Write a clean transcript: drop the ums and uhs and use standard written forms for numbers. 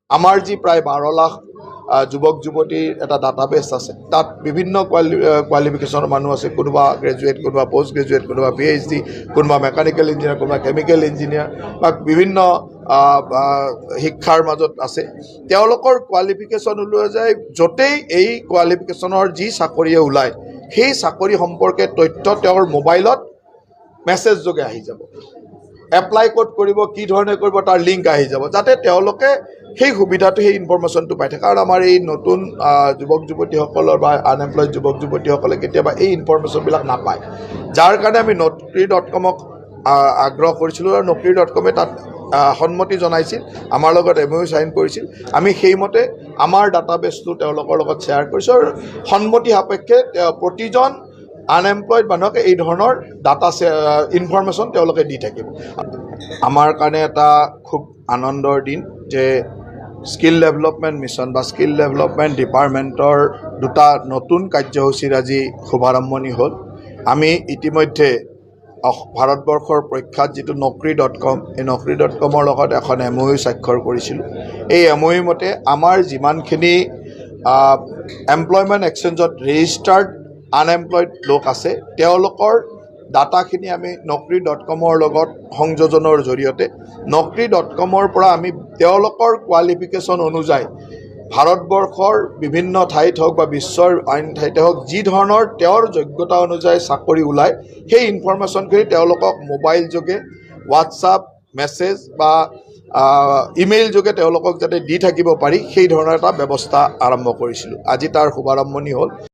আমাৰ যি প্ৰায় 12 লাখ যুৱক যুৱতীৰ এটা ডাটাবেছ আছে, তাত বিভিন্ন কোৱালিফিকেশ্যনৰ মানুহ আছে। কোনোবা গ্ৰেজুৱেট, কোনোবা পষ্ট গ্ৰেজুৱেট, কোনোবা পিএইচডি, কোনোবা মেকানিকেল ইঞ্জিনিয়াৰ, কোনোবা কেমিকেল ইঞ্জিনিয়াৰ বা বিভিন্ন আহ, আহ, শিক্ষাৰ মাজত আছে। তেওঁলোকৰ কোৱালিফিকেশ্যন ওলোৱা যায়, য'তেই এই কোৱালিফিকেশ্যনৰ যি চাকৰিয়ে ওলায়, সেই চাকৰি সম্পৰ্কে তথ্য তেওঁৰ মোবাইলত মেছেজ যোগে আহি যাব। এপ্লাই ক'ত কৰিব, কি ধৰণে কৰিব, তাৰ লিংক আহি যাব, যাতে তেওঁলোকে সেই সুবিধাটো, সেই ইনফৰ্মেশ্যনটো পাই থাকে। কাৰণ আমাৰ এই নতুন যুৱক যুৱতীসকলৰ বা আনএমপ্লয়ড যুৱক যুৱতীসকলে কেতিয়াবা এই ইনফৰ্মেশ্যনবিলাক নাপায়, যাৰ কাৰণে আমি নকৰি.কমক আগ্ৰহ কৰিছিলোঁ আৰু নকৰি.কমে তাত সন্মতি জনাইছিল, আমাৰ লগত এমঅ'ইউ চাইন কৰিছিল। আমি সেইমতে আমাৰ ডাটাবেছটো তেওঁলোকৰ লগত শ্বেয়াৰ কৰিছোঁ আৰু সন্মতি সাপেক্ষে প্ৰতিজন আনএমপ্লয়ড মানুহক এই ধৰণৰ ডাটা ইনফৰ্মেশ্যন তেওঁলোকে দি থাকিব। আমাৰ কাৰণে এটা খুব আনন্দৰ দিন যে স্কিল ডেভেলপমেণ্ট মিছন বা স্কিল ডেভেলপমেণ্ট ডিপাৰ্টমেণ্টৰ দুটা নতুন কাৰ্যসূচীৰ আজি শুভাৰম্ভণি হ'ল। আমি ইতিমধ্যে ভাৰতবৰ্ষৰ প্ৰখ্যাত যিটো নকৰি.কম, এই নকৰি.কমৰ লগত এখন এমঅ'ইউ স্বাক্ষৰ কৰিছিলোঁ। এই এমঅ'ইউ মতে আমাৰ যিমানখিনি এমপ্লয়মেণ্ট এক্সচেঞ্জত ৰেজিষ্টাৰ্ড আনএমপ্লয়ড লোক আছে, তেওঁলোকৰ ডাটাখিনি আমি নকৰি.কমৰ লগত সংযোজনৰ জৰিয়তে নকৰি.কমৰ পৰা আমি তেওঁলোকৰ কোৱালিফিকেশ্যন অনুযায়ী ভাৰতবৰ্ষৰ বিভিন্ন ঠাইত হওক বা বিশ্বৰ আন ঠাইতে হওক, যি ধৰণৰ তেওঁৰ যোগ্যতা অনুযায়ী চাকৰি ওলায়, সেই ইনফৰ্মেশ্যনখিনি তেওঁলোকক মোবাইল যোগে, হোৱাটছআপ মেছেজ বা ইমেইল যোগে তেওঁলোকক যাতে দি থাকিব পাৰি, সেই ধৰণৰ এটা ব্যৱস্থা আৰম্ভ কৰিছিলোঁ। আজি তাৰ শুভাৰম্ভণি হ'ল।